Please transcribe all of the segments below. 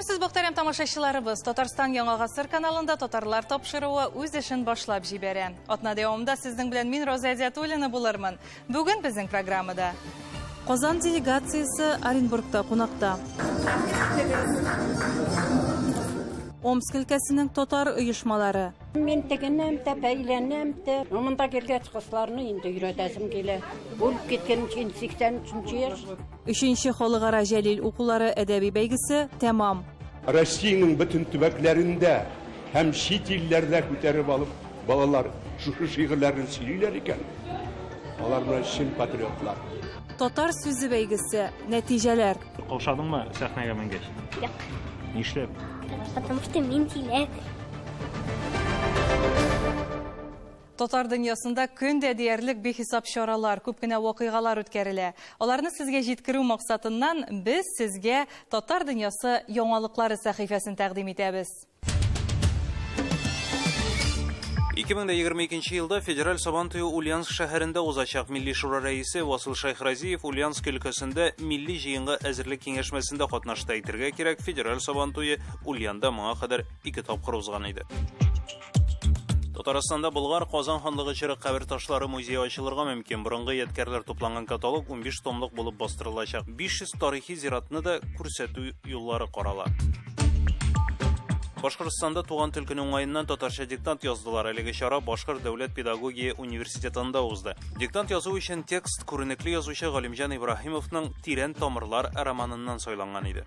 Исәнмесез, мөхтәрәм тамашачыларыбыз. Татарстан Яңа гасыр каналында татарлар тапшыруы үз эшен башлап җибәрә. Атна дәвамында сезнең белән мин Роза Әдиатуллина булырмын. Бүген безнең программада Казан делегациясе Оренбургта кунакта. Омск өлкәсенең татар оешмалары. Мин тегенәм дә, бәйләнәм дә. Монда килгәч, кызларны инде өйрәтәсем килә. Үлеп киткән инде 83 яшь. Өченче халыкара Җәлил укулары әдәби бәйгесе тәмам. Россиянең бөтен төбәкләрендә һәм чит илләрдә күтәреп алып балалар шушы шигырьләрне сөйлиләр икән, алар менә чын патриотлар. Татар сүзе бәйгесе. Нәтиҗәләр. Каушадыңмы сәхнәгә менгәч? Юк. Нишләп? Потому что мин тиле. Татар дөньясында көн дә диярлек бихисап чаралар, күп кенә вакыйгалар үткәрелә. Аларны сезгә җиткерү максатыннан без сезгә Татар дөньясы яңалыклары сәхифәсен тәкъдим итәбез. 2022 елда федераль Сабан туе Ульяновск шәһәрендә узачак. Милли шура рәисе Васил Шәйхразиев Ульяновск өлкәсендә милли җыенга әзерлек киңәшмәсендә катнашты. Әйтергә кирәк, федераль Сабан туе Ульянда моңа кадәр ике тапкыр узган иде. Татарстанда Болгар Казан ханлыгы чоры кабер ташлары музее ачылырга мөмкин. Борынгы ядкәрләр тупланган каталог 15 томлык булып бастырылачак. 500 тарихи зиратны да күрсәтү юллары карала. Башкортстанда туган тел көне уңаеннан татарча диктант яздылар. Әлеге чара Башкорт дәүләт педагогия университетында узды. Диктант язу өчен текст күренекле язучы Галимҗан Ибраһимовның Тирән тамырлар романыннан сайланган иде.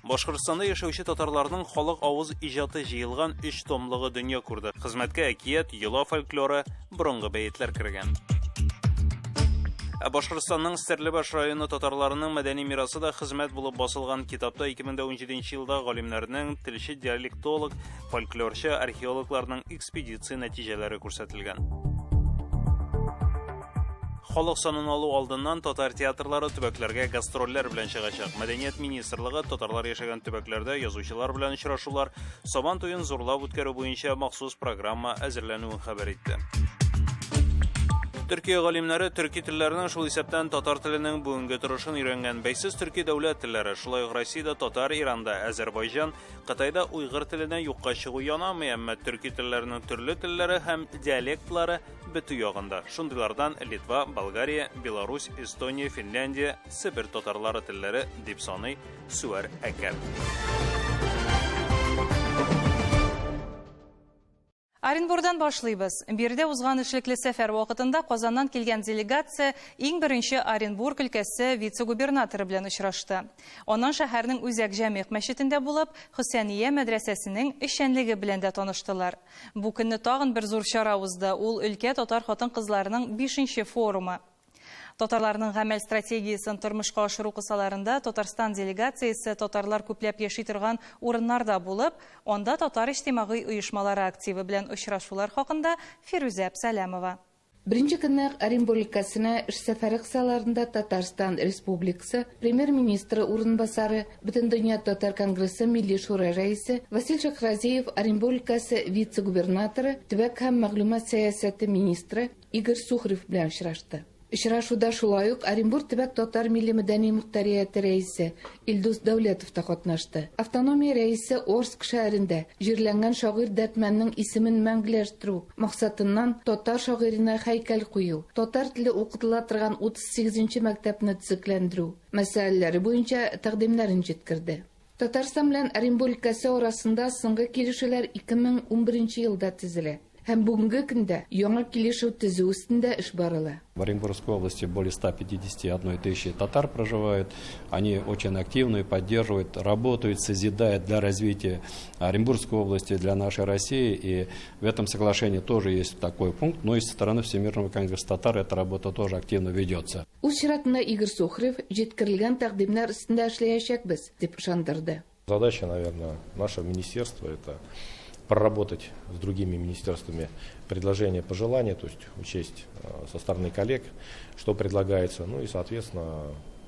Башкортстанда яшәүче татарларның халык авыз иҗаты җыелган өч томлыгы дөнья күрде. Хезмәткә әкият, йола фольклоры, борынгы бәетләр кергән. Ә Башкортстанның Стәрлебаш районы татарларының мәдәни мирасы да хезмәт булып басылган китапта 2017 елда галимнәрнең, телче диалектолог, фольклорчы, археологларның экспедиция нәтиҗәләре күрсәтелгән. Халык санын алу алдыннан татар театрлары төбәкләргә гастрольләр белән чыгачак. Мәдәният министрлыгы татарлар яшәгән төбәкләрдә язучылар белән очрашулар, Сабан туен зурлап үткәрү буенча махсус программа әзерләнүен хәбәр итте. Төркия галимнәре төрки телләрнең, шул исәптән татар теленең бүгенге торышын өйрәнгән. Бәйсез төрки дәүләт телләре, шулай ук Россиядә татар, Иранда әзербайҗан, Кытайда уйгыр теленә юкка чыгу янамый, әмма төрки телләрнең төрле телләре һәм диалектлары бетү ягында. Шундыйлардан Литва, Болгария, Беларусь, Эстония, Финляндия, Себер татарлары телләре дип саный Сүәр Әкәр. Оренбурдан башлыйбыз. Биредә узган эшлекле сәфәр вакытында Казаннан килгән делегация иң беренче Оренбург өлкәсе вице-губернаторы белән очрашты. Аннан шәһәрнең үзәк җәмигъ мәчетендә булып, Хөсәния мәдрәсәсенең эшчәнлеге белән дә таныштылар. Бу көнне тагын бер зур чара узды, ул өлкә татар хатын-кызларының бишенче форумы. Татарларның гамәл стратегиясен тормышка ашыру кысаларында Татарстан делегациясе татарлар күпләп яши торган урыннарда булып, анда татар иҗтимагый оешмалары активы белән очрашулар хакында Фирүзә Әпсәләмова. Беренче көнне үк Оренбур өлкәсенә эш сәфәре кысаларында Татарстан Республикасы Премьер-министры урынбасары, Бөтендөнья татар конгрессы Милли шура рәисе Васил Шәйхразиев Оренбур өлкәсе вице-губернаторы, төбәк һәм мәгълүмат сәясәте министры Игорь Сухарев белән очрашты. Очрашуда шулай ук Оренбур төбәк татар милли-мәдәни мохтарияте рәисе Илдус Дәүләтов та катнашты. Автономия рәисе Орск шәһәрендә җирләнгән шагыйрь Дәрдмәннең исемен мәңгеләштерү максатыннан татар шагыйренә һәйкәл кую, татар теле укытыла торган 38 нче мәктәпне төзекләндерү мәсьәләләре буенча тәкъдимнәрен җиткерде. Татарстан белән Оренбур өлкәсе арасында соңгы килешүләр 2011 елда төзелә һәм бүгенге көндә яңа килешү төзү өстендә эш барыла. В Оренбургской области более 151 тысячи татар проживают. Они очень активны, поддерживают, работают, созидают для развития Оренбургской области, для нашей России. И в этом соглашении тоже есть такой пункт. Но и со стороны Всемирного конгресса татар эта работа тоже активно ведется. Үз чиратында Игорь Сухарев, җиткерелгән тәкъдимнәр өстендә эшләячәкбез, дип ышандырды. Задача, наверное, нашего министерства – это проработать с другими министерствами предложения, пожелания, то есть учесть со стороны коллег, что предлагается, ну и, соответственно,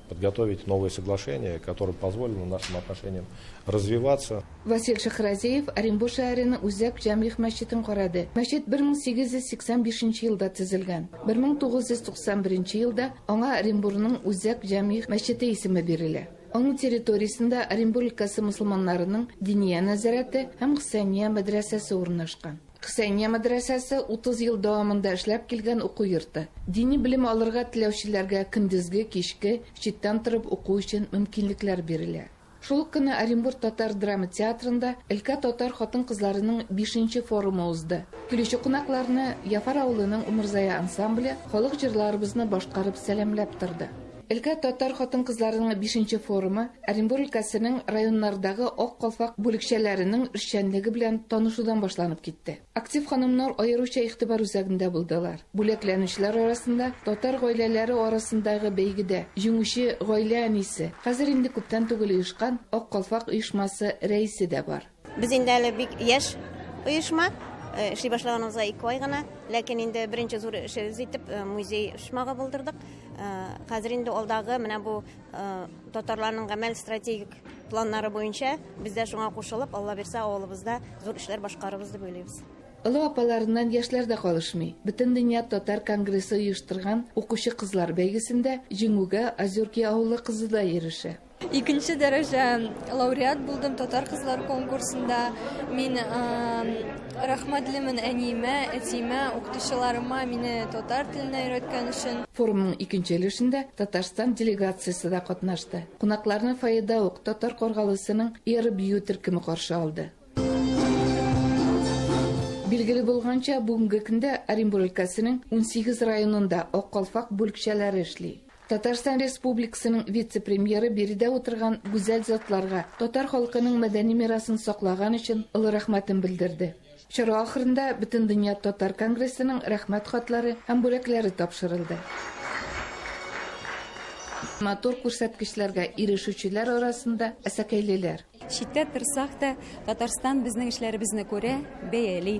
подготовить новое соглашение, которое позволило нашим отношениям развиваться. Васил Шәйхразиев Оренбур шәһәренең Үзәк Җәмигъ мәчетен карады. Мәчет 1885 елда төзелгән. 1991 елда аңа Оренбурның Үзәк Җәмигъ мәчете исеме бирелә. Аның территориясендә Оренбур өлкәсе мөселманнарының Диния нәзарәте һәм Хөсәения мәдрәсәсе урнашкан. Хөсәения мәдрәсәсе 30 ел дәвамында эшләп килгән уку йорты. Дини белем алырга теләүчеләргә көндезге, кичке, читтән торып уку өчен мөмкинлекләр бирелә. Шул ук көнне Оренбур татар драма театрында өлкә татар хатын-кызларының бишенче форумы узды. Килүче кунакларны Яфар авылының Умырзая ансамбле халык җырларыбызны башкарып сәламләп торды. Өлкә татар хатын-кызларының бишенче форумы Оренбур өлкәсенең районнардагы Ак калфак бүлекчәләренең эшчәнлеге белән танышудан башланып китте. Актив ханымнар аеруча игътибар үзәгендә булдылар. Бүләкләнүчеләр арасында татар гаиләләре арасындагы бәйгедә җиңүче гаилә әнисе, хәзер инде күптән түгел оешкан Ак калфак оешмасы рәисе дә бар. Без инде әле бик яшь оешма, эшли башлаганыбызга 2 ай гына, ләкин инде беренче зур эшебез итеп музей почмагы булдырдык. Хәзер инде алдагы менә бу татарларның гамәл стратегик планнары буенча без дә шуңа кушылып, Алла бирсә, авылыбызда зур эшләр башкарырбыз дип уйлыйбыз. Олы апаларыннан яшьләр дә калышмый. Бөтендөнья татар конгрессы оештырган укучы кызлар бәйгесендә җиңүгә Озерки авылы кызы да ирешә. Икенче дәрәҗә лауреат булдым татар кызлар конкурсында. Мин рәхмәтлемен әниемә, әтиемә, укытучыларыма мине татар теленә өйрәткән өчен. Форумның икенче өлешендә Татарстан делегациясе дә катнашты. Кунакларны фойеда ук Татар Каргалысының Эра бию төркеме каршы алды. Билгеле булганча, бүгенге көндә Оренбур өлкәсенең 18 районында Ак калфак бүлекчәләре эшли. Татарстан Республикасының вице-премьеры биредә утырган гүзәл затларга татар халкының мәдәни мирасын саклаган өчен олы рәхмәтен белдерде. Чара ахырында Бөтендөнья татар конгрессының рәхмәт хатлары һәм бүләкләре тапшырылды. Матур күрсәткечләргә ирешүчеләр арасында әсәкәйлеләр. Читтә торсак та, Татарстан безнең эшләребезне күрә, бәяли.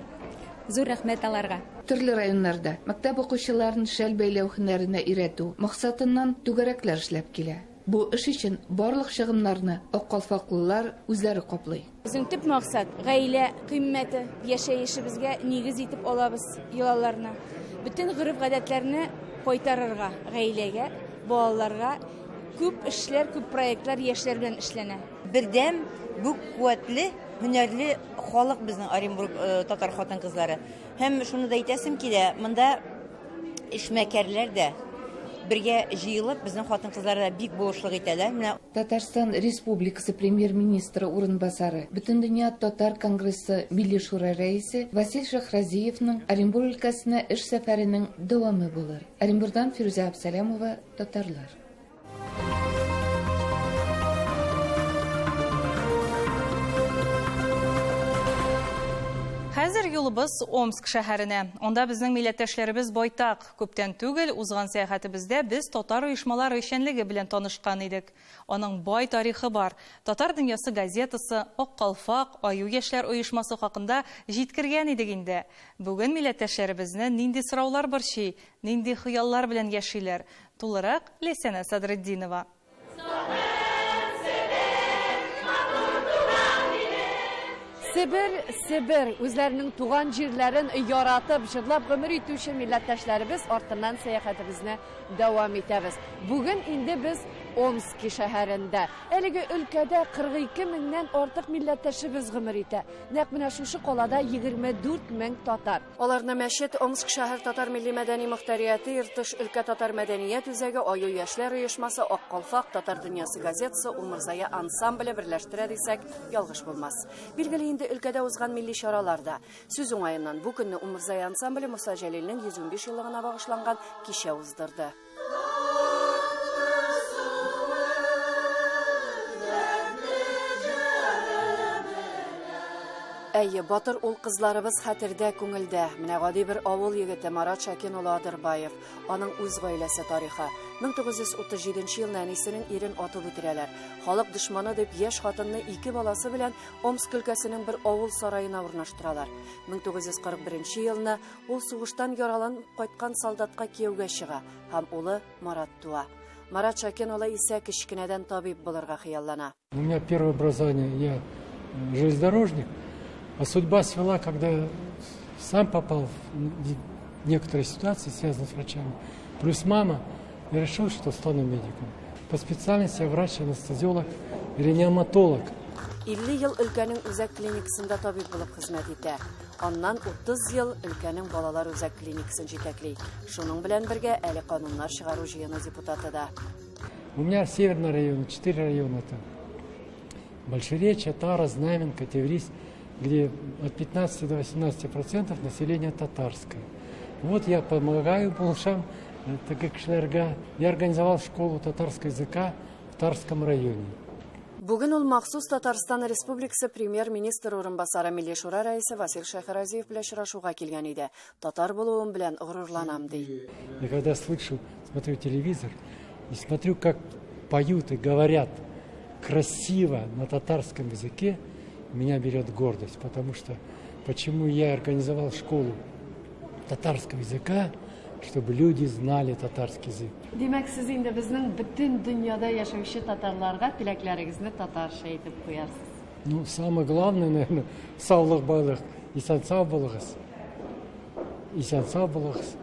Зур рәхмәт аларга. Төрле районнарда мәктәп укучыларын шәл бәйләү һөнәренә өйрәтү максатыннан түгәрәкләр эшләп килә. Бу эш өчен барлык чыгымнарны аккалфаклылар үзләре каплый. Безнең төп максат гаилә кыйммәте, яшәешебезгә нигез итеп алабыз йолаларны. Бөтен гореф-гадәтләрне кайтарырга гаиләгә, балаларга күп эшләр, күп проектлар яшьләр белән эшләнә. Бердәм, бик куәтле, һөнәрле халык безнең Оренбург татар хатын-кызлары. Һәм шуны да әйтәсем килә, монда эшмәкәрләр дә бергә җыелып, безнең хатын-кызлар да бик булышлык итәләр. Менә Татарстан Республикасы премьер-министры урынбасары, Бөтендөнья татар конгрессы Милли шура рәисе Васил Шәйхразиевның Оренбур өлкәсенә эш сәфәренең дәвамы булыр. Оренбурдан Фирүзә Абсалямова, Татарлар. Хәзер юлыбыз Омск шәһәренә. Анда безнең милләттәшләребез байтак. Күптән түгел узган сәяхәтебездә без татар оешмалары эшчәнлеге белән танышкан идек. Аның бай тарихы бар. Татар дөньясы газетасы, Ак калфак, Аю яшьләр оешмасы хакында җиткергән идек инде. Бүген милләттәшләребезне нинди сораулар борчый, нинди хыяллар белән яшиләр? Тулырак Ләйсәнә Садретдинова. Себер, Себер, үзләренең туган җирләрен яратып, җырлап гомер итүче милләттәшләребез артыннан сәяхәтебезне дәвам итәбез. Бүген инде без Омски шәһәрендә. Әлеге өлкәдә 42 меңнән артык милләттәшебез гомер итә. Нәкъ менә шушы калада 24 мең татар. Аларны мәчет, Омск шәһәр татар милли мәдәни мохтарияте, Иртыш өлкә татар мәдәният үзәге, Аю яшьләр оешмасы, Ак калфак, Татар дөньясы газетасы, Умырзая ансамбле берләштерә дисәк, ялгыш булмас. Билгеле инде өлкәдә узган милли чараларда. Сүз уңаеннан бу көнне Умырзая ансамбле Муса Җәлилнең 115 еллыгына багышланган кичә уздырды. Әйе, батыр ул кызларыбыз хәтердә, күңелдә. Менә гади бер авыл егете Марат Шакин улы Адырбаев. Аның үз гаиләсе тарихы. 1937 елны әнисенең ирен атып үтерәләр. Халык дошманы дип яшь хатынны ике баласы белән Омск өлкәсенең бер авыл сараена урнаштыралар. 1941 елны ул сугыштан яраланып кайткан солдатка кияүгә чыга һәм улы Марат туа. Марат Шакин улы исә кечкенәдән табиб булырга хыяллана. У меня первое образование, я железнодорожник, а судьба свела, когда я сам попал в некоторые ситуации, связанные с врачами, плюс мама, я решил, что стану медиком. По специальности я врач-анестезиолог, реаниматолог. 50 ел өлкәнең үзәк клиникасында табиб булып хезмәт итә. Аннан 30 ел өлкәнең балалар үзәк клиникасын җитәкли. Шуның белән бергә әле кануннар чыгару җыены депутаты да. У меня северный район, 4 района это. Большеречье, Тара, Знаменка, Тевриз, где от 15 до 18% населения татарское. Вот я помогаю булышам, так как я организовал школу татарского языка в Тарском районе. Бүген ул махсус Татарстан Республикасы премьер-министр урынбасары Милли Шура рәисе Васил Шәйхразиев белән очрашуга килгән иде. Татар булуым белән горурланам, ди. Я когда слышу, смотрю телевизор и смотрю, как поют и говорят красиво на татарском языке, меня берет гордость, потому что почему я организовал школу татарского языка, чтобы люди знали татарский язык. Димәк, сез инде безнең бөтен дөньяда яшәүче татарларга теләкләрегезне татарча әйтеп куярсыз. Ну, самое главное, наверное, саулык байлык, исән сау булыгыз. Исән сау булыгыз.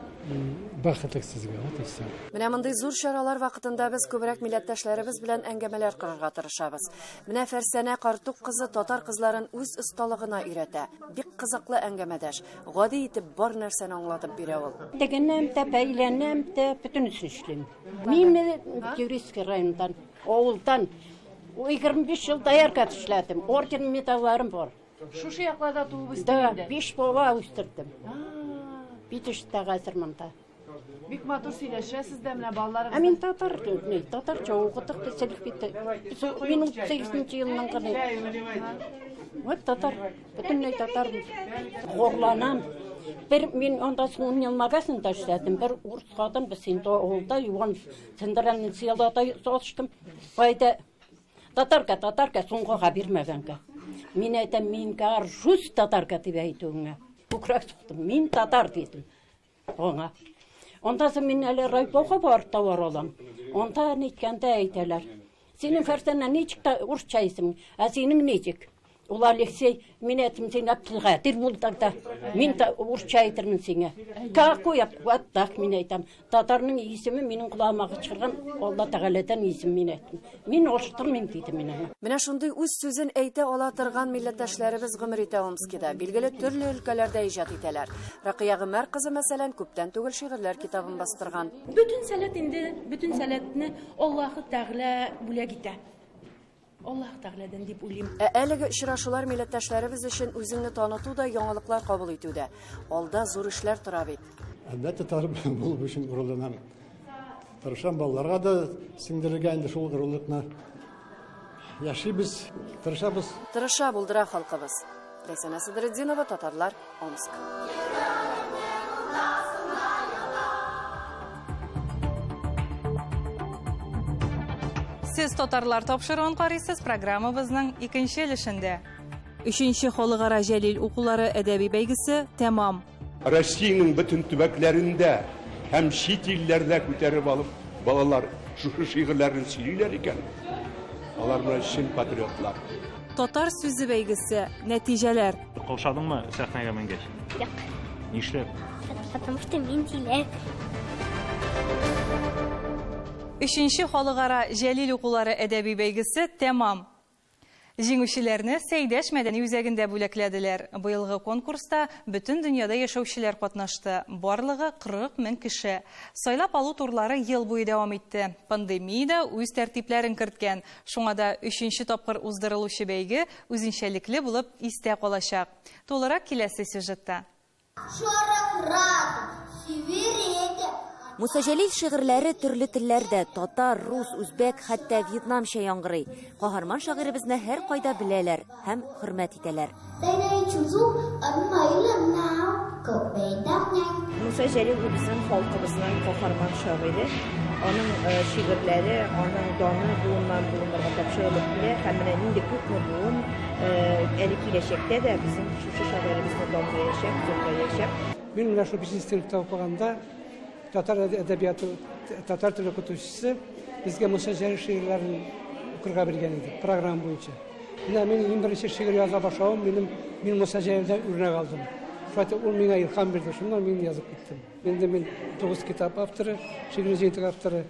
Бәхетлек сезгә, вот и все. Менә мондый зур чаралар вакытында без күбрәк милләттәшләребез белән әңгәмәләр корырга тырышабыз. Менә Фәрсәнә Картук кызы татар кызларын үз осталыгына өйрәтә. Бик кызыклы әңгәмәдәш. Гади итеп бар нәрсәне аңлатып бирә ул. Тегенәм дә, бәйләнәм дә, бөтенесен эшлим. Мин Юрийский райондан, авылдан 25 ел доярка эшләдем. Орден, медальләрем бар. Шушы якларда туып үстең Да, инде? 5 бала үстердем. Битештә хәзер монда. Бик матур сөйләшәсез дә менә балаларыгыз. Ә мин татар, не, татарча укыдык, без элек бит. Без мин 38 елның гына. Вот татар, бөтенләй татар. Горурланам. Бер мин анда соң ун ел магазинда эшләдем. Бер урыс хатын без инде авылда юган центральный съелда ачтым. Кайда татарка, татарка соңгыга бирмәгәнгә. Мин әйтәм, мин горжусь татарка дип әйтүеңә. Күкрәк суктым. Мин татар дидем. Аңа. Онда соң мин әле райпога барып товар алам. Онда ниткәндә әйтәләр. Синең Фәрсәнә ничек тә урысча исемең, ә синең ничек? Ул Алексей, мин әйтем, син Әбделгадир бул тогда. Мин дә урысча әйтермен сиңа. Какой вот так мин әйтәм. Татарның исеме минем колагыма кычкырган Алла Тәгаләдән исем мин әйттем. Мин алыштырмыйм дидем мин аңа. Менә шундый үз сүзен әйтә ала торган милләттәшләребез гомер итә Омскида. Билгеле төрле өлкәләрдә иҗат итәләр. Ракыя Гомәр кызы, мәсәлән, күптән түгел шигырьләр китабын бастырган. Бөтен сәләт инде, бөтен сәләтне Аллаһы Тәгалә бүләк итә. Аллаһ Тәгаләдән дип уйлыйм. Ә әлеге очрашулар милләттәшләребез өчен үзеңне таныту да, яңалыклар кабул итү дә. Алда зур эшләр тора бит. Әлбәттә, татар булу өчен горурланам. Тырышам балаларга да сеңдерергә инде шул горурлыкны. Яшибез, тырышабыз. Тырыша, булдыра халкыбыз. Ләйсәнә Садретдинова, Татарлар, Омск. Сез татарлар тапшыруын карыйсыз программабызның икенче өлешендә. Өченче халыкара Җәлил укулары әдәби бәйгесе тәмам. Россиянең бөтен төбәкләрендә һәм чит илләрдә күтәреп алып балалар шушы шигырьләрне сөйлиләр икән, алар менә чын патриотлар. Татар сүзе бәйгесе, нәтиҗәләр. Каушадыңмы сәхнәгә менгәч? Юк. Нишләп? Потому что мин тиле. Өченче халыкара Җәлил укулары әдәби бәйгесе тәмам. Җиңүчеләрне Сәйдәш мәдәни үзәгендә бүләкләделәр. Быелгы конкурста бөтен дөньяда яшәүчеләр катнашты. Барлыгы 40 мең кеше. Сайлап алу турлары ел буе дәвам итте. Пандемия дә үз тәртипләрен керткән. Шуңа да өченче тапкыр уздырылучы бәйге үзенчәлекле булып истә калачак. Тулырак киләсе сюжетта. Муса Җәлил шигырьләре төрле телләрдә татар, рус, үзбәк, хәтта вьетнамча яңгырый. Каһарман шагыйребезне һәр кайда беләләр һәм хөрмәт итәләр. Муса Җәлил ул безнең халкыбызның каһарман шагыйре. Аның шигырьләре, аның даны буыннан буыннарга тапшырылып килә һәм менә нинди күпме буын әле киләчәктә дә безнең шушы шагыйребезне данлаячак, зурлаячак. Мин менә шул институтта укыганда татар әдәбияты, татар теле укытучысы безгә Муса Җәлил шигырьләрен укырга биргән иде, программа буенча. Менә мин иң беренче шигырь яза башлавым, мин Муса Җәлилдән үрнәк алдым. Шулай итеп, ул миңа илһам бирде, шуннан мин язып киттем. Инде мин 9 китап авторы, шигырь җыентык авторы.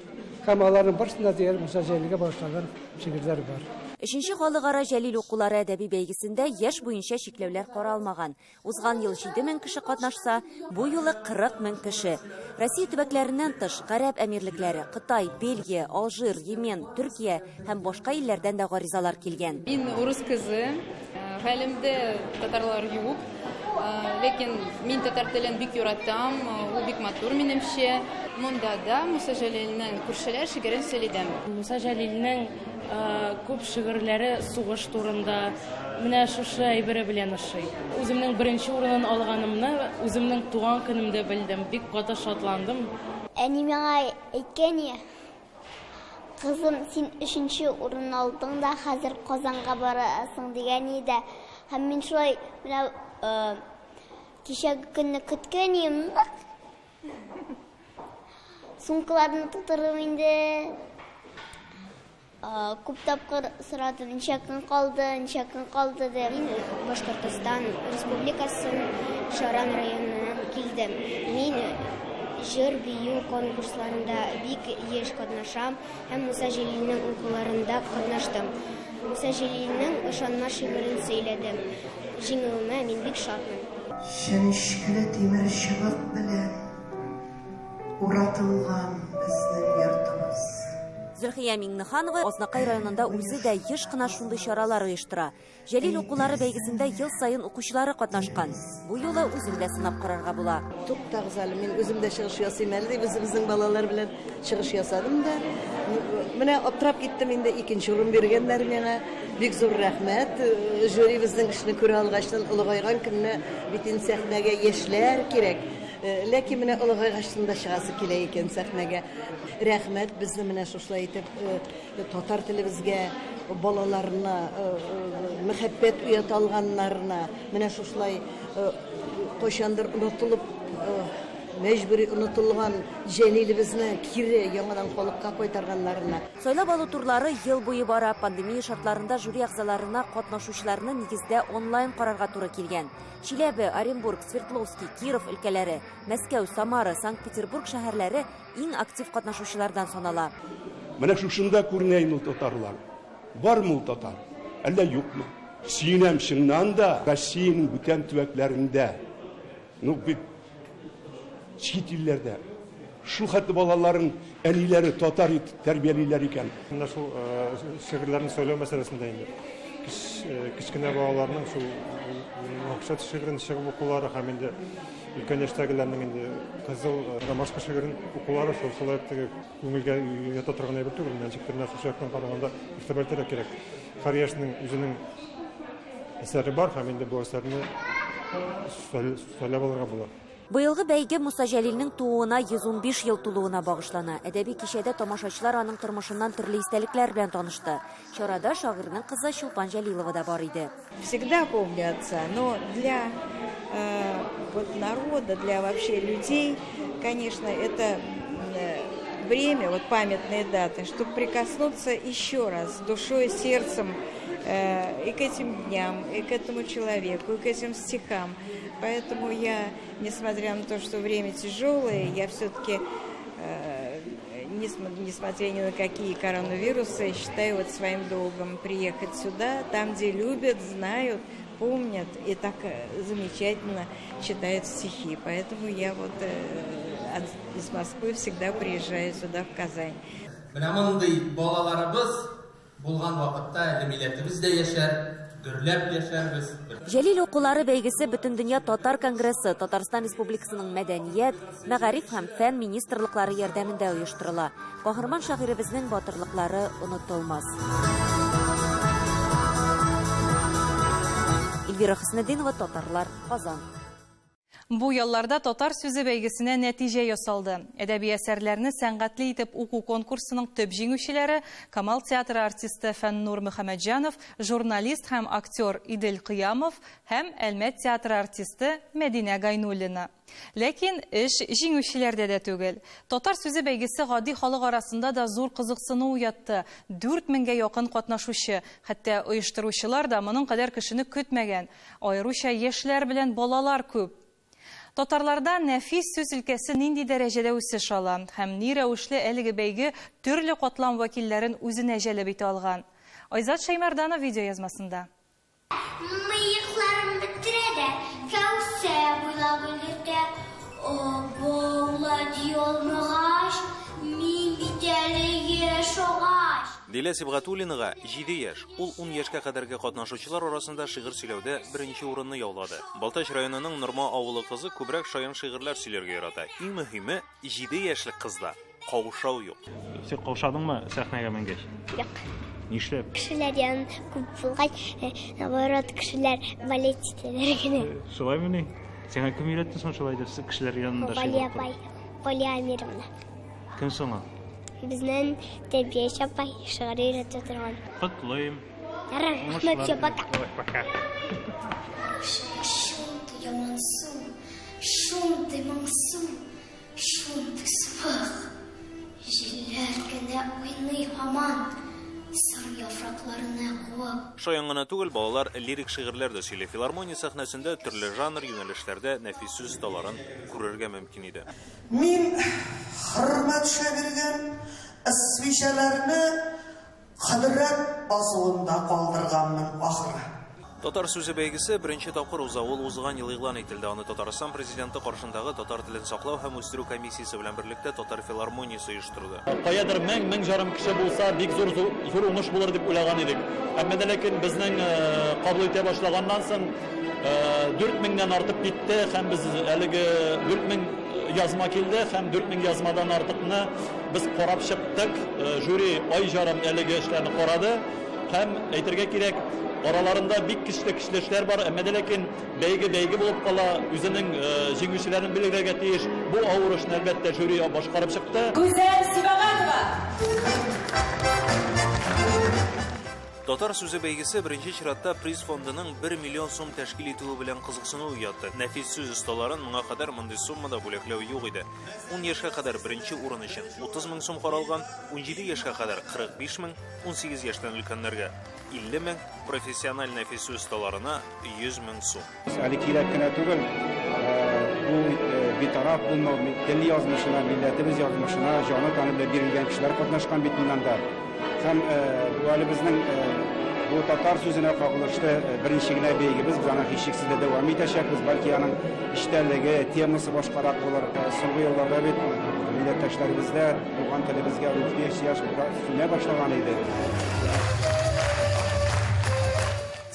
Һәм аларның барысында диярлек Муса Җәлилгә багышланган шигырьләр бар. Өченче халыкара Җәлил укулары әдәби бәйгесендә яшь буенча чикләүләр каралмаган. Узган ел 7000 кеше катнашса, бу юлы 40 мең кеше. Россия төбәкләреннән тыш, Гарәп Әмирлекләре, Кытай, Бельгия, Алжир, Йемен, Төркия һәм башка илләрдән дә гаризалар килгән. Мин урыс кызы, гаиләмдә татарлар юк. Ләкин мин татар телен бик яратам, ул бик матур минемчә. Монда да Муса Җәлилнең Күршеләр шигырен сөйлидем. Муса Җәлилнең күп шигырьләре сугыш турында, менә шушы әйбере белән ошый. Үземнең беренче урынын алганымны үземнең туган көнемдә белдем, бик каты шатландым. Әни миңа әйткән иде, Кызым, син өченче урын алдың да, хәзер Казанга барасың, дигән иде. Һәм мин шулай менә кичәге көнне көткән идем. Сумкаларны тутырдым инде. Күп тапкыр сорадым, ничә көн калды, ничә көн калды дип. Мин Башкортостан Республикасын Шаран районыннан килдем. Мин җыр, бию конкурсларында бик еш катнашам һәм Муса Җәлилнең укуларында катнаштым. Муса Җәлилнең Ышанма шигырен сөйләдем. Җиңүемә мин бик шатмын. Чәнечкеле тимер чыбык белән Уратылган безнең йортыбыз. Зөлхия Миңнеханова Азнакай районында үзе дә еш кына шундый чаралар оештыра. Җәлил укулары бәйгесендә ел саен укучылары катнашкан. Бу юлы үзен дә сынап карарга була. Туктагыз әле, мин үзем дә чыгыш ясыйм әле дип, үзебезнең балалар белән чыгыш ясадым да. Менә аптырап киттем инде, икенче урын биргәннәр миңа. Бик зур рәхмәт. Жюри безнең эшне күрә алгачтан, олыгайган көнне бит инде сәхнәгә яшьләр кирәк. Ләкин менә олыгайгачтын да чыгасы килә икән сәхнәгә. Рәхмәт, безне менә шушылай итеп татар телебезгә, балаларына мәхәббәт уята алганнарына, менә шушылай кайчандыр онытылып, мәҗбүри онытылган Җәлилебезне кире яңадан халыкка кайтарганнарына. Сайлап алу турлары ел буе бара. Пандемия шартларында жюри әгъзаларына катнашучыларны нигездә онлайн карарга туры килгән. Чиләбе, Оренбург, Свердловский, Киров өлкәләре, Мәскәү, Самара, Санкт-Петербург шәһәрләре иң актив катнашучылардан санала. Менә шушында күренә инде ул татарлар. Бармы ул татар, әллә юкмы? Сөенәм, чыннан да, Россиянең бүтән төбәкләрендә, ну бит чит илләрдә шул хәтле балаларын әниләре татар итеп тәрбиялиләр икән. Менә шул шигырьләрне сайлау мәсьәләсендә инде кечкенә балаларның шул Максат шигырен чыгып укулары һәм инде өлкән яшьтәгеләрнең инде Кызыл ромашка шигырен укулары шул шулай ук теге күңелгә ята торган әйбер түгел. Менә ничектер менә шул яктан караганда игътибар итәргә кирәк. Һәр яшьнең үзенең әсәре бар һәм инде бу әсәрне сайлап алырга була. Быелгы бәйге Муса Җәлилнең тууына 115 ел тулуына багышлана. Әдәби кичәдә тамашачылар аның тормышыннан төрле истәлекләр белән танышты. Чарада шагыйрьнең кызы Чулпан Җәлилова да бар иде. Всегда помню отца, но для э, вот народа, для вообще людей, конечно, это э, время, вот памятные даты, чтобы прикоснуться еще раз душой, сердцем э, и к этим дням, и к этому человеку, и к этим стихам. Поэтому я, несмотря на то, что время тяжелое, я все-таки, э, несмотря ни на какие коронавирусы, считаю вот своим долгом приехать сюда, там, где любят, знают, помнят и так э, замечательно читают стихи. Поэтому я вот э, из Москвы всегда приезжаю сюда, в Казань. Менә мондый балаларыбыз булган вакытта әле милләтебез дә яшәр, гөрләп яшәрбез. Җәлил укулары бәйгесе Бөтендөнья татар конгрессы, Татарстан Республикасының Мәдәният, мәгариф һәм фән министрлыклары ярдәмендә оештырыла. Каһарман шагыйребезнең батырлыклары онытылмас. Эльвира Хөснетдинова, Татарлар, Казан. Бу ялларда татар сүзе бәйгесенә нәтиҗә ясалды. Әдәби әсәрләрне сәнгатьле итеп уку конкурсының төп җиңүчеләре Камал театры артисты Фәннур Мөхәммәтҗанов, журналист һәм актер Идел Кыямов һәм Әлмәт театры артисты Мәдинә Гайнуллина. Ләкин эш җиңүчеләрдә дә түгел. Татар сүзе бәйгесе гади халык арасында да зур кызыксыну уятты. 4 меңгә якын катнашучы, хәтта оештыручылар да моның кадәр кешене көтмәгән. Аеруча яшьләр белән балалар күп. Татарларда нәфис сүз өлкәсе нинди дәрәҗәдә үсеш ала һәм ни рәвешле әлеге бәйге төрле катлам вәкилләрен үзенә җәлеп итә алган? Айзат Шәймәрданов видеоязмасында. Мыекларын бетерә дә, кәүсә буйлап өлгертә. Абау ла ди алмагач, мин бит әле яшь агач. Дилә Сибгатуллинага җиде яшь. Ул ун яшькә кадәрге катнашучылар арасында шигырь сөйләүдә беренче урынны яулады. Балтач районының Норма авылы кызы күбрәк шаян шигырьләр сөйләргә ярата. Иң мөһиме, җиде яшьлек кызда каушау юк. Син каушадыңмы сәхнәгә менгәч? Юк. Нишләп? Кешеләр янын күп булгач, э, наоборот, кешеләр болеть итәләр генә. Шулаймыни? Сиңа кем өйрәтте соң шулай дип кешеләр янында Галия шигырь укырга? апай, Галия Амировна. Кем соң ул? Безнең тәрбияче апай шигырь өйрәтә торган. Котлыйм. Рәхмәт, всё, пока. Давай, пока. Шундый ямансу, шундый моңсу, шундый суык. Җилләр генә уйный һаман сыр яфракларны куып. Шаян гына түгел, балалар лирик шигырьләр дә сөйли. Филармония сәхнәсендә төрле жанр, юнәлешләрдә нәфис сүз осталарын күрергә мөмкин иде. Мин хөрмәтшә биргән свечәләрне кодрәт басуында калдырганмын, ахры. Татар сүзе бәйгесе беренче тапкыр уза. Ул узган ел игълан ителде. Аны Татарстан Президенты каршындагы татар телен саклау һәм үстерү комиссиясе белән берлектә Татар филармониясе оештырды. Каядыр мең, мең жарым кеше булса, бик зур зур уңыш булыр дип уйлаган идек. Әмма дә ләкин безнең кабул итә башлаганнан соң 4 меңнән артып китте һәм без әлеге 4 мең язма килде һәм 4 мең язмадан артыкны без карап чыктык. Жюри ай жарым әлеге эшләрне карады һәм әйтергә кирәк, араларында бик көчле көчле эшләр бар, әмма дә ләкин бәйге бәйге булып кала, үзенең җиңүчеләрен билгеләргә тиеш. Бу авыр эшне, әлбәттә, жюри башкарып чыкты. Гүзәл Сибагатова! Татар сүзе бәйгесе беренче чиратта приз фондының 1 миллион сум тәшкил итүе белән кызыксыну уятты. Нәфис сүз осталарын моңа кадәр мондый суммада бүләкләү юк иде. 10 яшькә кадәр беренче урын өчен 30 мең сум каралган, 17 яшькә кадәр 45 мең, 18 яшьтән өлкәннәргә 50 мең, профессиональ нәфис сүз осталарына 100 мең сум. Әле кирәк кенә түгел, бу битараф булмау, тел язмышына, милләтебез язмышына җаны-тәне белән бирелгән кешеләр катнашкан бит моннан да. Һәм бу әле безнең бу татар сүзенә кагылышлы беренче генә бәйгебез, без аны һичшиксез дә дәвам итәчәкбез, бәлки аның эчтәлеге, темасы башкарак булыр. Соңгы елларда бит милләттәшләребездә туган телебезгә рухи ихтыяҗ сүнә башлаган иде.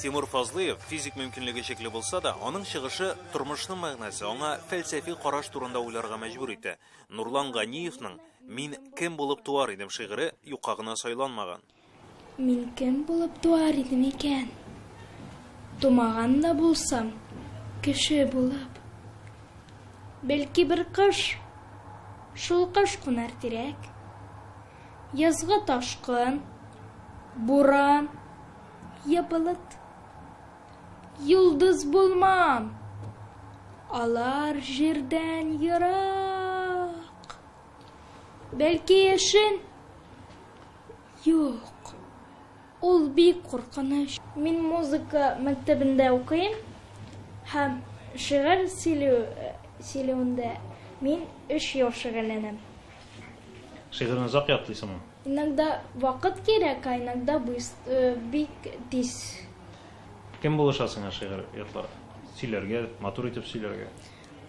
Тимур Фазлыев физик мөмкинлеге чикле булса да, аның чыгышы тормышның мәгънәсе, аңа фәлсәфи караш турында уйларга мәҗбүр итә. Нурлан Ганиевның Мин кем булып туар идем шигыре юкка гына сайланмаган. Мин кем булып туар идем икән? Тумаган да булсам, кеше булып. Бәлки бер кош, шул кош кунар тирәк. Язгы ташкын, буран, я болыт. Йолдыз булмам, алар җирдән ерак. Бәлки яшен? Юк, ул бик куркыныч. Мин музыка мәктәбендә укыйм һәм шигырь сөйләү сөйләвендә мин өч ел шөгыльләнәм. Шигырьне озак ятлыйсыңмы? Иногда вакыт кирәк, а иногда бик тиз. Кем булыша сиңа шигырь ятларга, сөйләргә, матур итеп сөйләргә?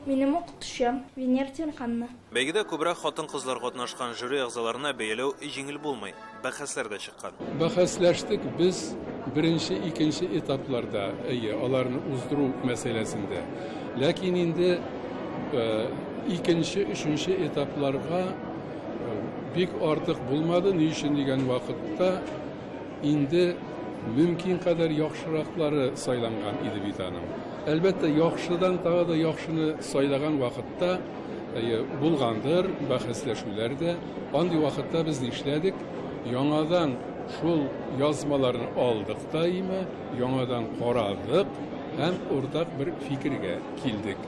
Минем укытучым, Венера Тимерханова. Бәйгедә күбрәк хатын-кызлар катнашкан жюри әгъзаларына бәяләү җиңел булмый. Бәхәсләр дә чыккан. Бәхәсләштек без беренче, икенче этапларда, әйе, аларны уздыру мәсьәләсендә. Ләкин инде икенче, өченче этапларга бик артык булмады. Ни өчен дигән вакытта инде мөмкин кадәр яхшыраклары сайланган иде бит аның. Әлбәттә, яхшыдан тагы да яхшыны сайлаган вакытта булгандыр бәхәсләшүләр дә. Андый вакытта без нишләдек? Яңадан шул язмаларны алдык та име, яңадан карадык һәм уртак бер фикергә килдек.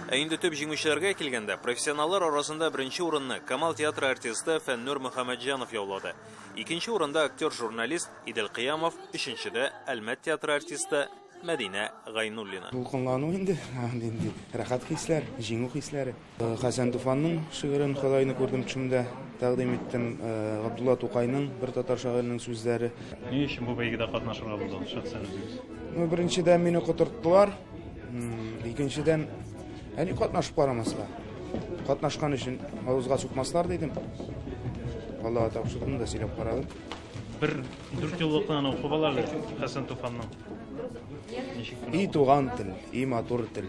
Ә инде төп җиңүчеләргә килгәндә, профессионаллар арасында беренче урынны Камал театры артисты Фәннүр Мөхәммәтҗанов яулады. Икенче урында актер-журналист Идел Кыямов, өченчедә Әлмәт театры артисты Мәдинә Гайнуллина. Дулкынлану инде, нинди рәхәт хисләр, җиңү хисләре. Хәсән Туфанның шигырен Ходайны күрдем төшемдә тәкъдим иттем. Габдулла Тукайның бер татар шагыйренең сүзләре. Ни өчен бу бәйгедә катнашырга булдыгыз шәхсән үзегез? Ну, беренчедән, мине котырттылар. Икенчедән, ә ник катнашып карамаска? Катнашкан өчен авызга сукмаслар дидем. Аллага тапшырдым да сөйләп карадым. Бер дүртьюллыкны аны укып ал әле, Хәсән Туфанның. И туган тел, и матур тел,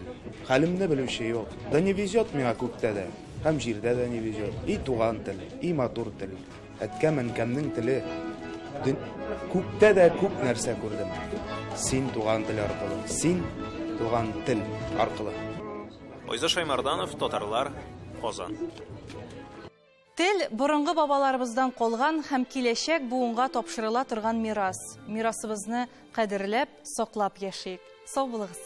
Хәлемне белүче юк. Да не везет миңа күктә дә, Һәм җирдә дә не везет. И туган тел, и матур тел, Әткәм-әнкәмнең теле. Күктә дә күп нәрсә күрдем. Син туган тел аркылы, Син туган тел аркылы. Айза Шаймарданов, Татарлар, Казан. Тел, борынгы бабаларыбыздан калган һәм киләчәк буынга тапшырыла торган мирас. Мирасыбызны кадерләп, саклап яшик. Сау булыгыз!